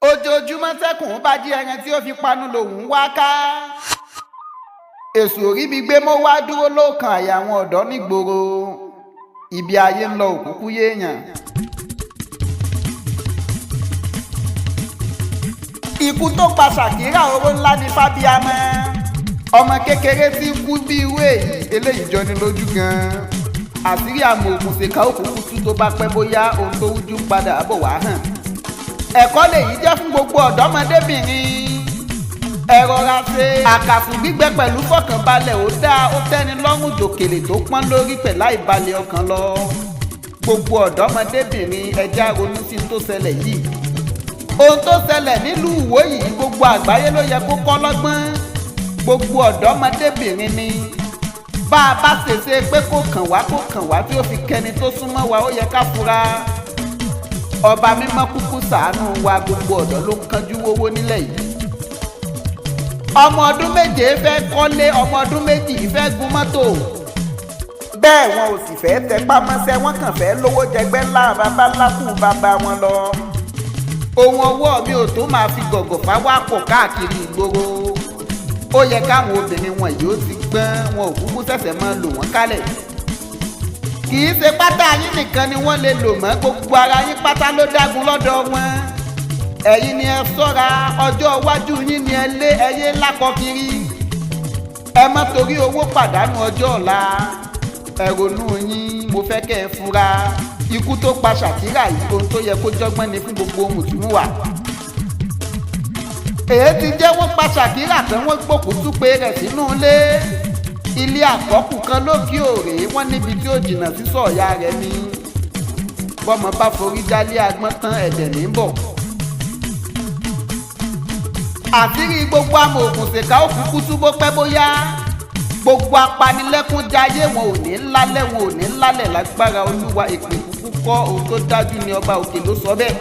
Ojoojúmọ́ tẹ́kùn bá jí, ẹran tí ó fi panu lòun wá ká. Èṣù òríbi gbé mọ́ wá dúró lóòkan àyà àwọn ọ̀dọ́ nígboro. Ibi ayé ń lọ òkúkú yéèyàn. Ikú tó pa Ṣàkírà, owó ńlá ní fábíàmọ́. Ọmọ kékeré tí kú bí irú èyí, eléyìí jọni lójú gan-an. Àṣírí àmọ́ òkùnṣèkà òkùnkùn tú, tó bá pẹ́ bóyá ohun tó wújú padà bọ̀ wá hàn. Ẹ̀kọ́ lèyí jẹ́ fún gbogbo ọ̀dọ́mọdébìnrin. Ẹ rọra ṣe àkàfù gbígbẹ pẹ̀lú fọkànbalẹ̀, ó dáa, ó tẹ́ni lọ́rùn jòkèlè tó pọ́n lórí pẹ̀lú àìbalẹ̀ ọkàn lọ. Gbogbo ọ̀dọ́mọdébìnrin, ẹja ronú sí tó ṣẹlẹ̀ yìí. Ohun tó ṣẹlẹ̀ nílùú Ìwó yìí, gbogbo àgbáyé ló yẹ kó kọ́ lọ́gbọ́n. Gbogbo ọ̀dọ́mọdébìnrin ni bá a bá ṣèṣe pé kó kàn wá, kó kàn wá tí ó fi kẹni tó súnmọ́ wa, ó yẹ ká fura. Ọba mímọ́ kúkú ṣàánú wa. Gbogbo ọ̀dọ́ ló ń kánjú wówó nílẹ̀ yìí. Ọmọ ọdún 7 fẹ́ kọ́lé, ọmọ ọdún 2 fẹ́ gun mọ́tò. Bẹ́ẹ̀ wọn ò sì fẹ́ tẹpá mọ́ṣẹ́, wọ́n kàn fẹ́ lówó jẹgbẹ́ ńlá bàbá ńlá kù bàbá wọn lọ. Ohun ọwọ́ mi ò tó máa fi gọ̀gọ̀ fáwọ́ àpò káàkiri ìgboro. Ó yẹ káwọn obìnrin wọn yìí ó ti gbọ́n, wọn ò kúkú ṣẹ̀ṣẹ̀ máa lò wọ́n kálẹ̀. Kì í ṣe pátá yín nìkan ni wọ́n lè lò mọ́, gbogbo ara yín pátá ló dágun lọ́dọ̀ wọn. Ẹ̀yin ni ẹ ṣọ́ra, ọjọ́ iwájú yín ni ẹ lé ẹyẹ lákọ kiri. Ẹ má torí owó pàdánù ọjọ́ ọ̀la. Ẹ ronú yín, mo fẹ́ kẹ́ ẹ fura. Ikú tó pa Ṣàkírà yìí, ohun tó yẹ kó jọ́gbọ́n ni fún gbogbo mùtúmùwà. Èyí ti jẹ́ wọ́n pa Ṣàkírà tán, wọ́n gbókùú pé rẹ̀ sínú ilé, ilé àkọ́kù kan lókè òrè. Wọ́n níbi tí ó jìnnà sí sọ̀ọ́yà rẹ̀ ni. Bọ́mọ bá forí jálé agbọ́n tán, ẹ̀jẹ̀ ní bọ̀. Àṣírí gbogbo amòòkùnṣèkà òkùnkùn túbọ̀ pẹ́ bóyá. Gbogbo apanilẹ́kúnjayé, wọn ò ní lálẹ́, wọn ò ní lálẹ́ lágbára Olúwa. Ìpè kúkú kọ́, ohun tó dájú ni, ọba òkè ló sọ bẹ́ẹ̀.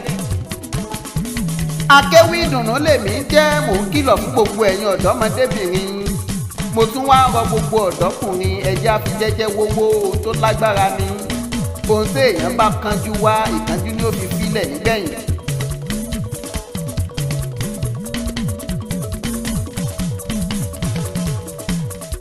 Akéwì ìdùnnú lèmi jẹ́, mò ń kìlọ̀ fún gbogbo ẹ̀yin ọ̀dọ́mọdébìnrin. Mo tún wá ń rọ gbogbo ọ̀dọ́kùnrin, ẹjẹ́ àfijẹ́jẹ́ wówó, ohun tó lágbára ni. Ohun tí èèyàn bá kánjú wá, ìkánjú ni ó fi filẹ̀ nígbẹ̀yìn.